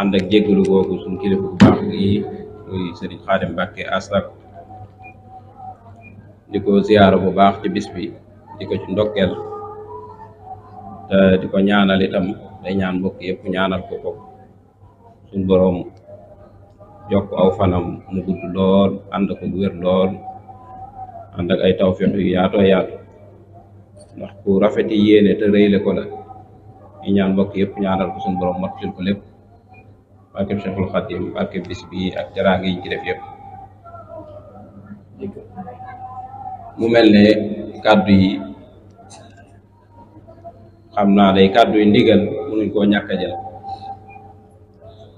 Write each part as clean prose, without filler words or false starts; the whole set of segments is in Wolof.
ànd ak jéggalu googu suñ kilifa bu baax gi muy Sëriñ Xaadim Mbàkke Aslak di ko ziyaara bu baax ci bis bi di ko ci ndokkeel te di ko ñaanal itam day ñaan mbokk yëpp ñaanal ko suñ boroom yokk aw fanam mu gudd lool ànd ko wér lool ànd ak ay tawfeex yu yaatoo yaatu ndax ku rafeti yéene te rëyle ko la yi ñaan mbokk yëpp ñaanal ko suñ boroom mottil ko lépp barkeb Cheikhul Khadim barkeb bis bi ak jaraange yi ci def yëpp. mu mel ne kàddu yi xam naa day kàddu yi ndigal mënuñ koo ñàkk a jël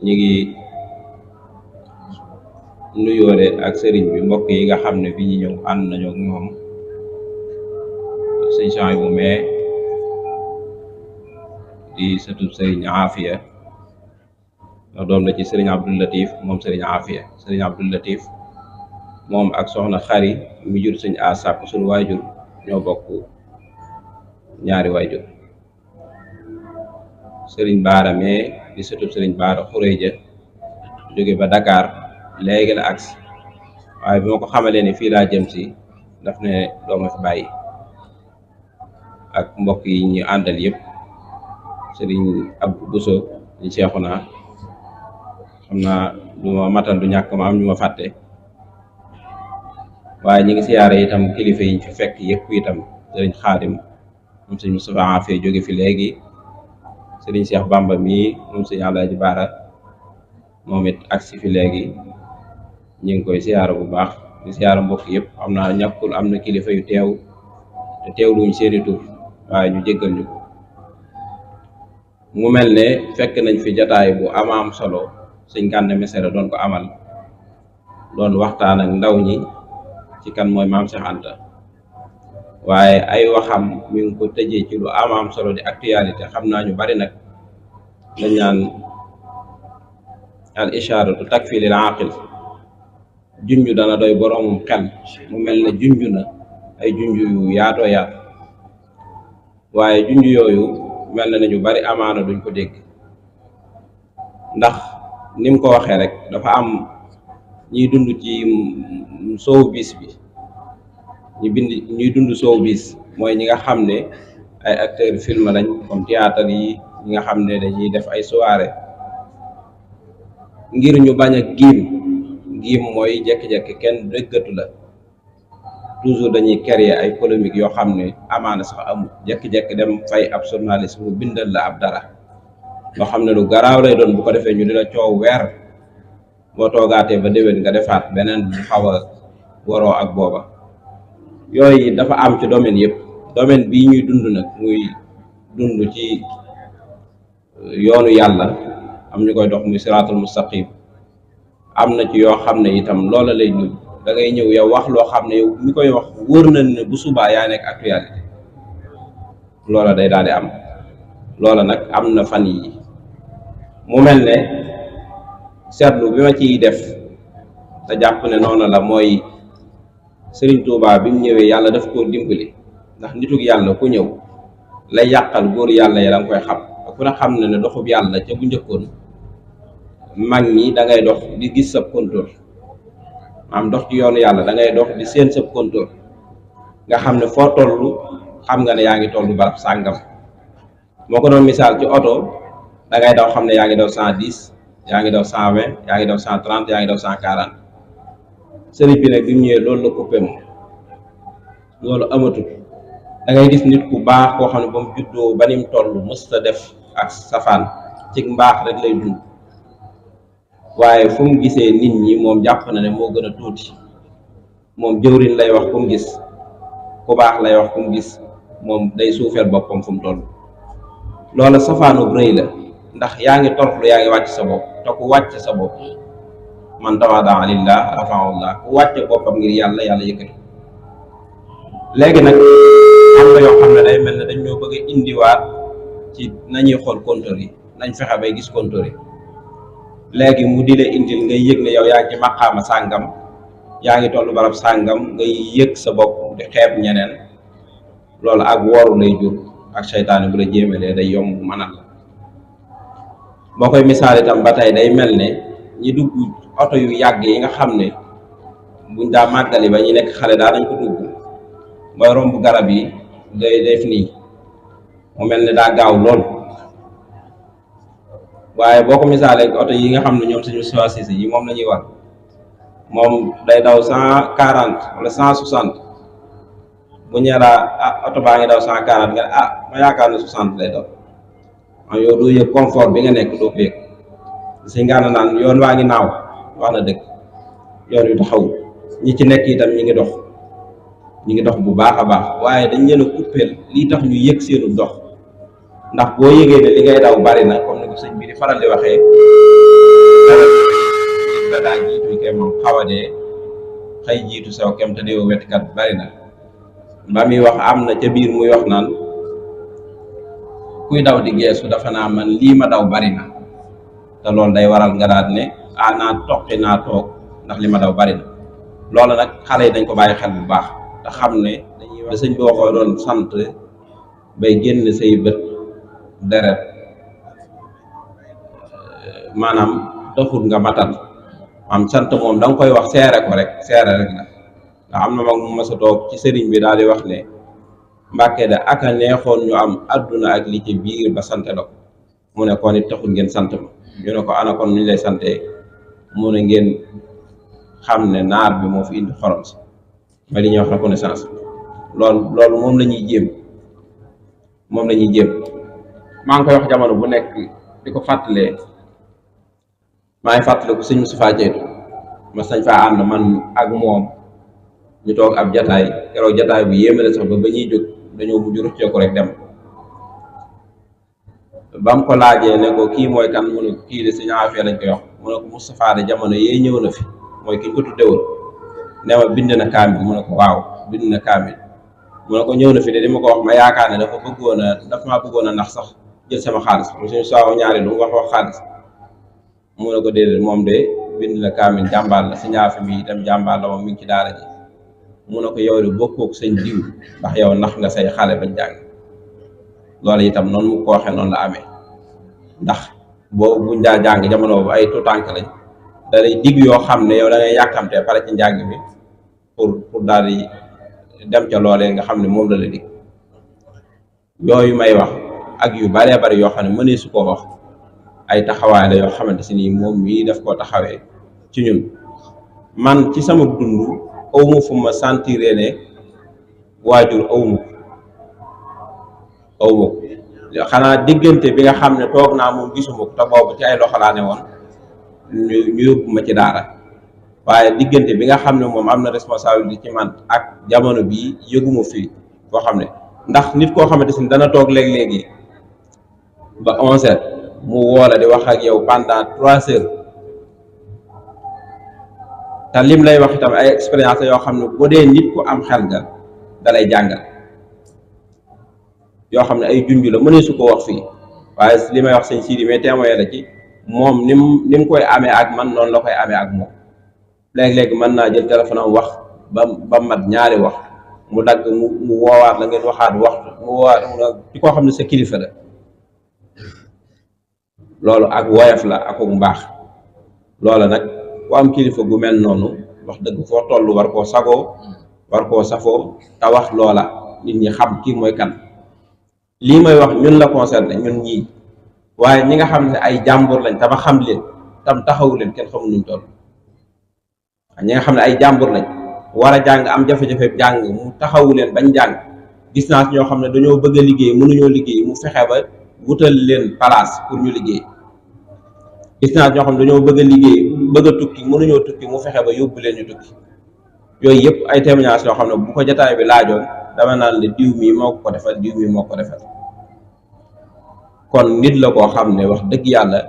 ñi ngi nuyoole ak sëriñ bi mbokk yi nga xam ne bi ñu ñëw ànd nañu ak ñoom sëñ Chang bu mee di sëtub sëriñ Afia ndax doom la ci sëriñ Abdou Latif moom sëriñ Afia sëriñ Abdou Latif moom ak soxna xari mi jur sëñ a sàpp suñu waajur ñoo bokk ñaari waajur sëriñ Baara mee di sëtub sëriñ Baara Xureja jóge ba Dakar léegi la agsi waaye bi ma ko xamalee ne fii laa jëm si daf ne dooma fi bàyyi ak mbokk yi ñu àndal yëpp sëriñ Abdou Bousso ñu Seexuna xam naa du ma matal du ñàkk ma am ñu ma fàtte waaye ñi ngi siyaare itam kilifa yi ñu fi fekk yëpp itam sëriñ Xaadim moom sëñ Moustapha Afee jóge fi léegi sëriñ Cheikh Bamba mii moom sëñ Alaaji Baara moom it agsi fi léegi ñu ngi koy siyaara bu baax di siyaara mbokk yëpp xam naa ñàkkul am na kilifa yu teew te teewluñ seeni tur waaye ñu jéggal ñu ko mu mel ne fekk nañ fi jataay bu amaam solo sëñ Gana Messere doon ko amal doon waxtaan ak ndaw ñi ci kan mooy maam Cheikh Anta waaye ay waxam mi ngi ko tëjee ci lu amaam solo di actualité xam naa ñu bari nag lañ naan al isharatu takfi lil aqil junju dana doy boroomum xel mu mel ne junju na ay junju yu yaatoo yaatu waaye junju yooyu mel na ne ñu bari amaana duñ ko dégg ndax ni mu ko waxee rek dafa am ñuy dund ci soow bis bi ñuy dund soow bis mooy ñi nga xam ne ay acteurs film lañ comme théâtre yi ñi nga xam ne dañuy def ay soirée ngir ñu bañ a giim mooy jekki-jekki kenn dëggatu la toujours dañuy créer ay polémique yoo xam ne amaana sax amul jekki-jekki dem fay ab journaliste mu bindal la ab dara loo xam ne lu garaaw lay doon bu ko defee ñu dina coow weer boo toogaatee ba déwén nga defaat beneen bu xaw a waroo ak booba yooyu dafa am ci domaine yëpp domaine bii ñuy dund nag muy dund ci yoonu yàlla am ñu koy dox muy siraatul mustaqim am na ci yoo xam ne itam loola lay ñëw da ngay ñëw yow wax loo xam ne yow mi koy wax wóor na ne bu subaa yaa nekk actualité loola day daal di am loola nag am na fan yi mu mel ne seetlu bi ma ciy def te jàpp ne noonu la mooy Sëriñ Tuubaa bi mu ñëwee yàlla daf koo dimbali ndax nitug yàlla ku ñëw lay yàqal góor yàlla yi da nga koy xam ku ne xam ne doxub yàlla ca bu njëkkoon mag ñi da ngay dox di gis sab kontóor maam dox ci yoonu yàlla da ngay dox di seen sab kontóor nga xam ne foo toll xam nga ne yaa ngi toll barab sàngam moo ko doon misaal ci oto da ngay daw xam ne yaa ngi daw 110 yaa ngi daw 120 yaa ngi daw 130 yaa ngi daw 140 sëriñ bi nag bi mu ñëwee loolu la coupé moom loolu amatul da ngay gis nit ku baax koo xam ne ba mu juddoo ba ni mu toll mës ta def ak safaan ci mbaax rek lay dund waaye fu mu gisee nit ñi moom jàpp na ne moo gën a tuuti moom jëwriñ lay wax fu mu gis ku baax lay wax fu mu gis moom day suufeel boppam fu mu toll loola safaanub rëy la ndax yaa ngi torxlu yaa ngi wàcc sa bopp te ku wàcc sa bopp man tawadaa lillah rafa'ahullah ku wàcce boppam ngir yàlla yàlla yëkkati léegi nag am na yoo xam ne day mel ne dañ ñoo bëgg a indiwaat ci nañuy xool compteur yi nañ fexe bay gis compteur yi léegi mu di la indil ngay yëg ne yow yaa ngi ci maqaama sàngam yaa ngi toll barab sàngam ngay yëg sa bopp di xeeb ñeneen loolu ak wooru lay jur ak seytaane bu la jéemalee day yomb mënal la boo koy misaal itam ba tey day mel ne ñi dugg oto yu yàgg yi nga xam ne buñ daa màggali ba ñu nekk xale daa nañ ko dugg mooy romb garab yi day def nii mu mel ne daa gaaw lool waaye boo ko misaalee oto yi nga xam ne ñoom suñu choisir yi moom la ñuy war moom day daw 140 wala 160 bu ñeeraa oto baa ngi daw 140 nga ne ma yaakaar ne 60 lay daw yow doo yëg confort bi nga nekk doo ko yëg si nga naan yoon waa ngi naaw wax na dëgg yoon wi taxawul ñi ci nekk itam ñi ngi dox bu baax a baax waaye dañ leen a coupeel lii tax ñu yëg seenu dox ndax boo yëgee ne li ngay daw bari na comme ni ko sëñ bi di faral di waxee da daa jiitu ke moom xawadee xëy jiitu saw kem te déew wetkat bari na ba muy wax am na ca biir muy wax naan kuy daw di geesu dafa naa man lii ma daw bari na te loolu day waral nga daal ne naa toqi naa toog ndax li ma daw bari na loolu nag xale yi dañ ko bàyyi xel bu baax te xam ne dañuy wax sëñ bi waxoo doon sant bay génn say bët deret maanaam taxul nga matal am sant moom da nga koy wax seere ko rek seere rek la ndax am na mag mu mas a toog ci sëriñ bi daal di wax ne Mbàkke da aka neexoon ñu am adduna ak li ci biir ba sant la ko mu ne kon it taxul ngeen sant ma ñu ne ko ana kon ñu lay santee mu ne ngeen xam ne naar bi moo fi indi xorom si ma li ñuy wax reconnaissance loolu moom la ñuy jéem maa ngi koy wax jamono bu nekk di ko fàttalee maa ngi fàttale ko sëñ Moustapha Diétu ma sañ faa ànd man ak moom ñu toog ab jataay keroog jataay bu yéeme la sax ba ñuy jóg dañoo mujj ruccee ko rek dem ba mu ko laajee ne ko kii mooy kan mu ne ko kii de sëñ Afia lañ koy wax mu ne ko Moustapha de jamono yee ñëw na fi mooy ki ñu ko tudde woon ne ma bind na kaamil mu ne ko waaw bind na kaamil mu ne ko ñëw na fi de di ma ko wax ma yaakaar ne dafa maa bëggoon a nax sax jël sama xaalis mu suñu saaw ñaari lu mu wax xaalis mu ne ko déedéet moom de bind na kaamil jàmbaar la sëñ Afia mi itam jàmbaar la moom mi ngi ci daara ji mu ne ko yow de bokkook sëñ diw ndax yow nax nga say xale bañ jàng loolu itam noonu mu ko waxee noonu la amee ndax boo buñ daa jàng jamono boobu ay tuutànk lañ da lay dig yoo xam ne yow da ngay yàkkamtee pare ci njàng mi pour daal di dem ca loolee nga xam ne moom la dig yooyu may wax ak yu baree bari yoo xam ne mënee su koo wax ay taxawaay la yoo xamante si nii moom mii daf koo taxawee ci ñun man ci sama dund awma fu ma sentiré ne waajur awma ko xanaa diggante bi nga xam ne toog naa moom gisuma ko te boobu ci ay loxo laa ne woon ñu yóbbu ma ci daara waaye diggante bi nga xam ne moom am na responsabilité ci man ak jamono bii yëguma fii koo xam ne ndax nit koo xamante si dana toog léeg-léegi ba 11h mu woola di wax ak yow pendant 3 heures te lim lay wax itam ay expérience yoo xam ne boo dee nit ku am xel nga dalay jàngal yoo xam ne ay junj la mënee su ko wax fii waaye li may wax sëñ Sidi mais témoin la ci moom ni mu koy amee ak man noonu la koy amee ak moom léeg-léeg mën naa jël téléphone am wax ba mat ñaari wax mu dagg mu woowaat la ngeen waxaat waxtu mu woowaat ci koo xam ne sa kilifa la loolu ak woyof la ak mbaax loola nag ku am kilifa gu mel noonu wax dëgg foo toll war koo sagoo war koo safoo te wax loola nit ñi xam kii mooy kan lii may wax ñun la concerné ñun ñii waaye ñi nga xam ne ay jàmbur lañ tama xam leen tam taxawu leen kenn xamul nuñ toll ñi nga xam ne ay jàmbur lañ war a jàng am jafe-jafe jàng mu taxawu leen bañ jàng gis naa ñoo xam ne dañoo bëgg a liggéey mënuñoo liggéey mu fexe ba wutal leen place pour ñu liggéey gis naa ñoo xam ne dañoo bëgg a liggéey bëgg a tukki mënuñoo tukki mu fexe ba yóbbu leen ñu tukki yooyu yëpp ay témoignages yoo xam ne bu ko jotaay bi laajoon dama naan le diw mii moo ko defal diw mii moo ko defal kon nit la koo xam ne wax dëgg yàlla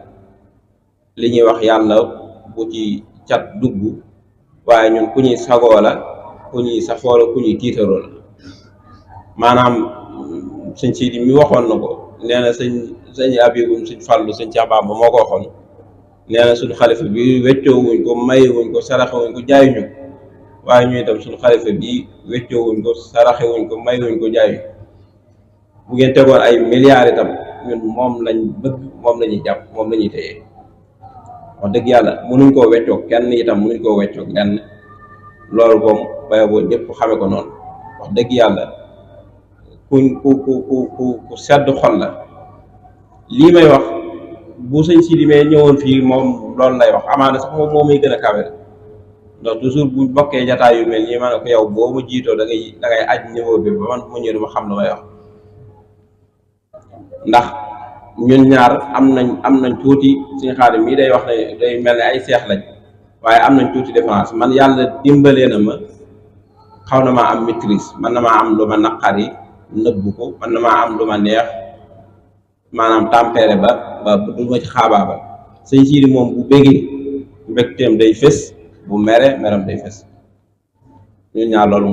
li ñuy wax yàlla bu ci cat dugg waaye ñun ku ñuy sagoo la ku ñuy safoo la ku ñuy tiitaroo la maanaam sëñ Sidi mi waxoon na ko nee na sëñ Abibum sëñ Fallu sëñ Cheikh Bamba moo ko waxoon nee na suñu xalifa bi weccoowuñ ko mayewuñ ko saraxewuñ ko jaayuñu waaye ñu itam suñu xalifa bi weccoowuñ ko saraxewuñ ko mayewuñ ko jaayuñu bu ngeen tegoon ay milliards itam ñun moom lañ bëgg moom la ñuy jàpp moom la ñuy téye wax dëgg yàlla mënuñ koo weccoog kenn itam mënuñ koo weccoog lenn loolu moom baye boo ñëpp xame ko noonu wax dëgg yàlla ku sedd xol la. lii may wax bu sëñ Sidi mee ñëwoon fii moom loolu lay wax amaana sax moom moo may gën a kawe ndax toujours bu bokkee jataay yu mel nii ma ne ko yow boo ma jiitoo da ngay aj niveau bi ba man mu ñëw dama xam lu may wax ndax ñun ñaar am nañ tuuti suñu Xaadim mii day wax ne day mel ne ay seex lañ waaye am nañ tuuti différence man yàlla dimbalee na ma xaw na maa am maîtrise man na maa am lu ma naqari nëbbu ko man na maa am lu ma neex maanaam tempéré ba du ma ci xaabaabal sëñ Sidi moom bu bëggee mbégteem day fés bu meram day fés ñun ñaar loolu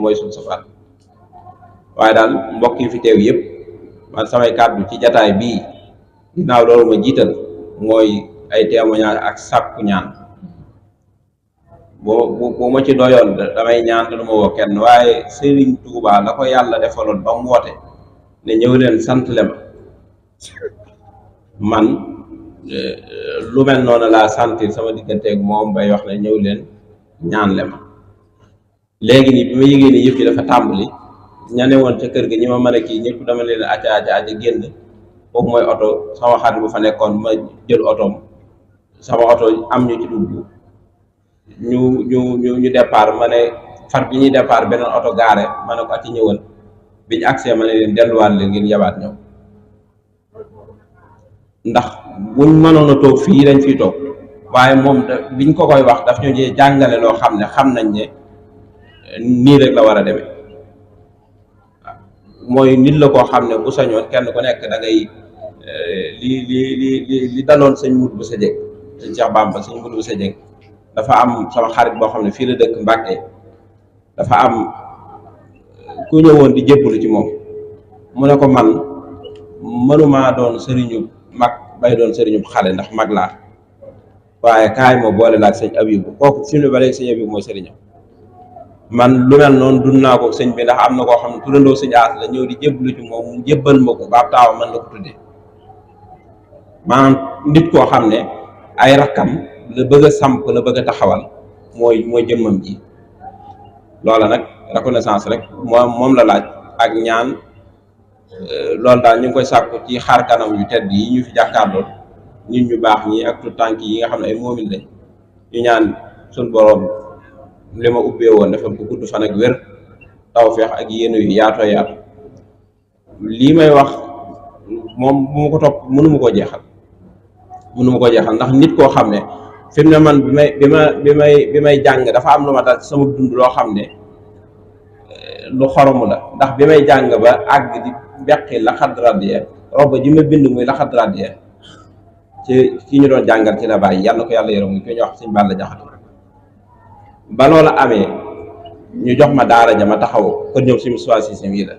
mooy suñu safar waaye daal mbokk yi fi teew yëpp man samay kàddu ci jataay bii ginnaaw loolu ma jiital mooy ay témoignage ak sàkku ñaan boo ma ci doyoon damay ñaan te du ma woo kenn waaye Serigne Touba la ko yàlla defaloon ba mu woote ne ñëw leen sant le man lu mel noonu laa sentir sama digganteeg moom bay wax ne ñëw leen ñaan le ma léegi nii bi ma yëgee ni yëf yi dafa tàmbali ña ne woon ca kër ga ñi ma mën a kii ñëpp dama leen aca génn foofu mooy oto sama xarit bu fa nekkoon ma jël otoom sama oto am ñu ci dugg ñu départ ma ne far bi ñuy départ beneen oto gaare ma ne ko ati ñëwal bi ñu agsee ma ne leen delluwaat leen ngeen yabaat ñëw ndax buñ mënoon a toog fii dañ fiy toog waaye moom biñ ko koy wax daf ñu jee jàngale loo xam ne xam nañ ne nii rek la war a demee mooy nit la koo xam ne bu sañoon kenn ku nekk da ngay li daloon sëñ mut bu sa jég sëñ Cheikh Bamba sëñ mut bu sa jég dafa am sama xarit boo xam ne fii la dëkk Mbàkke dafa am ku ñëwoon di jébbalu ci moom mu ne ko man mënumaa doon sëriñu mag bay doon sëriñu xale ndax mag laa waaye kaay ma boole laa sëñ Abibu kooku fi mu ne ba léegi sëñ Abibu mooy sëriñam man lu mel noonu dund naa ko sëñ bi ndax am na koo xam ne turandoo sëñ aas la ñëw di jébbalu ci moom mu jébbal ma ko baab taawa man la ko tuddee maanaam nit koo xam ne ay rakkam la bëgg a samp la bëgg a taxawal mooy jëmmam ji loola nag reconnaissance rek moom la laaj ak ñaan loolu daal ñu ngi koy sàkku ci xaar kanam yu tedd yi ñu fi jàkkaarlool nit ñu baax ñi ak tout tànk yi nga xam ne ay moomin lañ ñu ñaan suñ boroom li ma ubbee woon defal ko gudd fan ak wér tawfeex ak yéen yu yaatoo yaatu lii may wax moom bu ma ko topp mënuma koo jeexal ndax nit koo xam ne fi mu ne man bi may jàng dafa am lu ma dal sama dund loo xam ne lu xoromu la ndax bi may jàng ba àgg di beqi laxad radiya roba ji ma bind muy laxad radiya ci ñu doon jàngal ci la bàyyi yàlla ko yàlla yërëm ko ñu wax Sëñ Balla Jaxate ba loola amee ñu jox ma daara ja ma taxaw kon ñëw si Moustapha Cissé yi la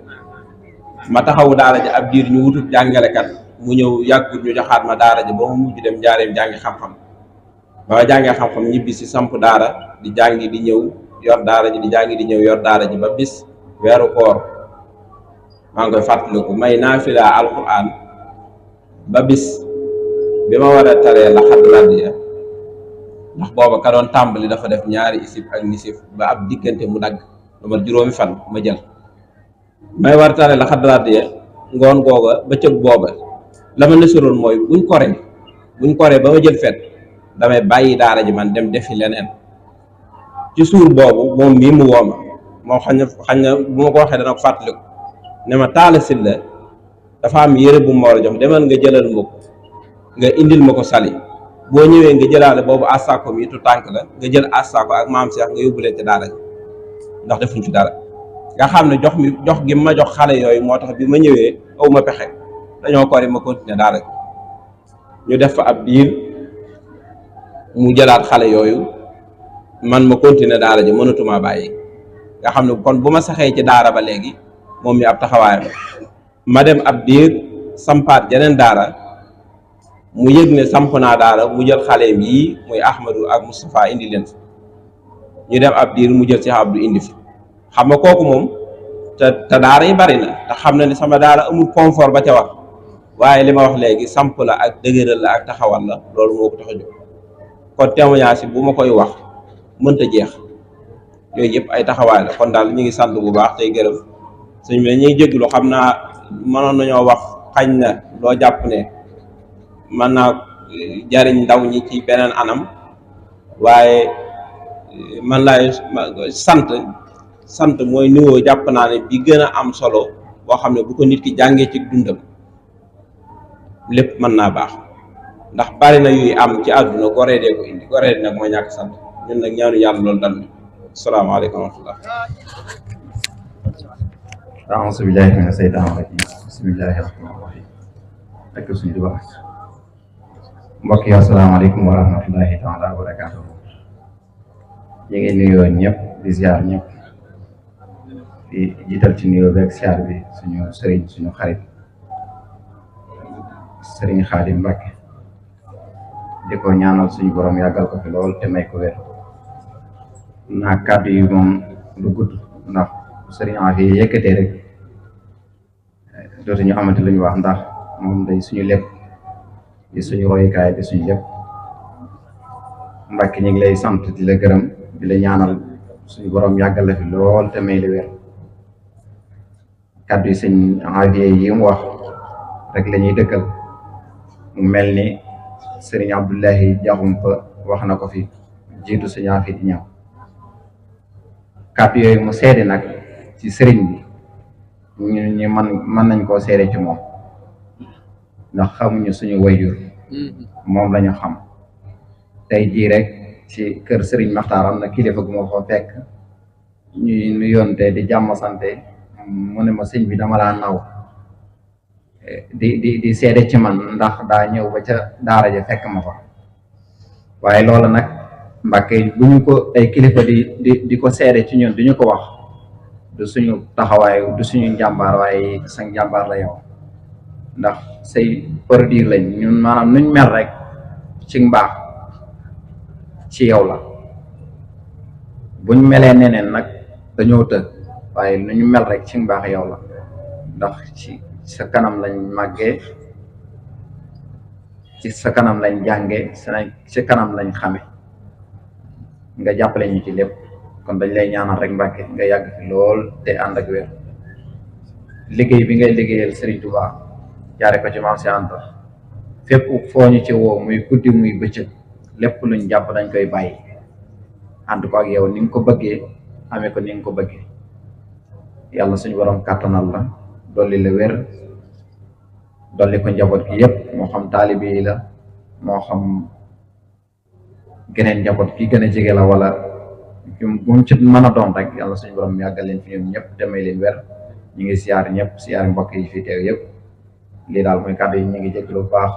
ma taxawu daara ja ab diir ñu wutut jàngalekat mu ñëw yàggut ñu joxaat ma daara ja ba mu mujj dem njaareem jàngi xam-xam ba ma jàngee xam-xam ñibbi si samp daara di jàngi di ñëw yor daara ji di jàngi di ñëw yor daara ji ba bis weeru koor maa ngi koy fàttaliku may naafila alquran ba bis bi ma war a taree la xat radiya ndax booba ka doon tàmbali dafa def ñaari isib ak nisif ba ab diggante mu dagg lu ma juróomi fan ma jël may war a taree la xat radiya ngoon googa bëccëg booba la ma nësaroon mooy buñ koree ba ma jël fet damay bàyyi daara ji man dem defi leneen ci suur boobu moom mii mu wooma moo xañ na bu ma ko waxee dana ko fàttaliku ne ma Talla Sylla dafa am yére bu ma war a jox demal nga jëlal ma ko nga indil ma ko sali boo ñëwee nga jëlaale boobu assako mi tu tànk la nga jël assako ak maam Cheikh nga yóbbu leen ci daara ji ndax defuñ ci dara nga xam ne jox gi ma jox xale yooyu moo tax bi ma ñëwee aw ma pexe dañoo kori ma continuer daara ji ñu def fa ab diir mu jëlaat xale yooyu man ma continuer daara ji mënatuma bàyyi nga xam ne kon bu ma saxee ci daara ba léegi moom mi ab taxawaayam ma dem ab diir sampaat jeneen daara mu yëg ne samp naa daara mu jël xaleem yii muy Ahmadou ak Moustapha indi leen fi ñu dem ab diir mu jël Cheikh Abdou indi fi xam nga kooku moom te daara yi bari na te xam na ne sama daara amul confort ba ca wax waaye li ma wax léegi samp la ak dëgëral la ak taxawal la loolu moo ko tax a jóg kon témoignage yi bu ma koy wax mënta jeex yooyu yëpp ay taxawaay la kon daal ñu ngi sant bu baax tey gërëm sëñ bi ñuy jégalu xam naa mënoon nañoo wax xañ na loo jàpp ne mën naa jariñ ndaw ñi ci beneen anam waaye man laay sant mooy niveau jàpp naa ne bi gën a am solo boo xam ne bu ko nit ki jàngee ci dundam lépp mën naa baax ndax bari na yuy am ci àdduna goree dee ko indi goree di nag mooy ñàkk sant ñun nag ñaanu yàlla loolu dal na asalaamaaleykum wa rahmatullah a'uuzu billaahi mina seytaani rajiim bismillaahi rahmaani rahiim ak suñu di wax mbokk yi asalaamaaleykum wa rahmatullahi taala wa barakaatuh ñu ngi nuyoo ñëpp di ziar ñëpp di jiital ci nuyoo beeg ziar bi suñu sëriñ suñu xarit sëriñ Xaadim Mbàkke di ko ñaanal suñu borom yàggal ko fi lool te may ko wér naa kàddu yi moom lu gudd ndax sëriñ Afi yëkkatee rek dootuñu amati lu ñu wax ndax moom day suñu lépp di suñu royukaay di suñu lépp Mbàkke ñu ngi lay sant di la gërëm di la ñaanal suñu borom yàggal la fi lool te may la wér kàddu yi sëñ Afi yi mu wax rek la ñuy dëkkal mu mel ni sëriñ Abdullahi Jaxumpa wax na ko fi jiitu sëñ Afi di ñëw kàddu yooyu mu seede nag ci sëriñ bi ñu mën nañ koo seede ci moom ndax xamuñu suñu wayjur moom lañu xam tey jii rek ci kër sëriñ Maxtaar am na kilifa gu ma fa fekk ñuy nuyoonte di jàmm sante mu ne ma sëñ bi dama laa naw di seede ci man ndax daa ñëw ba ca daara ja fekk ma fa waaye loola nag Mbàkke bu ñu ko ay kilifa di ko seede ci ñun duñu ko wax du suñu taxawaay du suñu njàmbaar waaye sa njàmbaar la yow ndax say produire lañ ñun maanaam nuñ mel rek ci mbaax ci yow la buñ melee neneen nag dañoo të waaye nu ñu mel rek ci mbaax yow la ndax ci sa kanam lañ màggee ci sa kanam lañ jànge ci kanam lañ xame nga jàppale ñu ci lépp kon dañ lay ñaanal rek Mbàkke nga yàgg fi lool te ànd ak wér liggéey bi ngay liggéeyal Serigne Touba jaare ko ci Maam Si Anta fépp foo ñu ci woo muy guddi muy bëccëg lépp luñ jàpp dañ koy bàyyi ànd ko ak yow ni nga ko bëggee amee ko ni nga ko bëggee yàlla suñu borom kàttanal la dolli la wér dolli ko njaboot gi yëpp moo xam taalibe yi la moo xam geneen njaboot ki gën a jege la wala bu mu ci mën a doon rek yàlla suñu borom yàggal leen fi ñoom ñëpp demay leen wér ñu ngi siyaar ñëpp siyaar mbokk yi fi teew yëpp lii daal mooy kàddu yi ñu ngi jégalu bu baax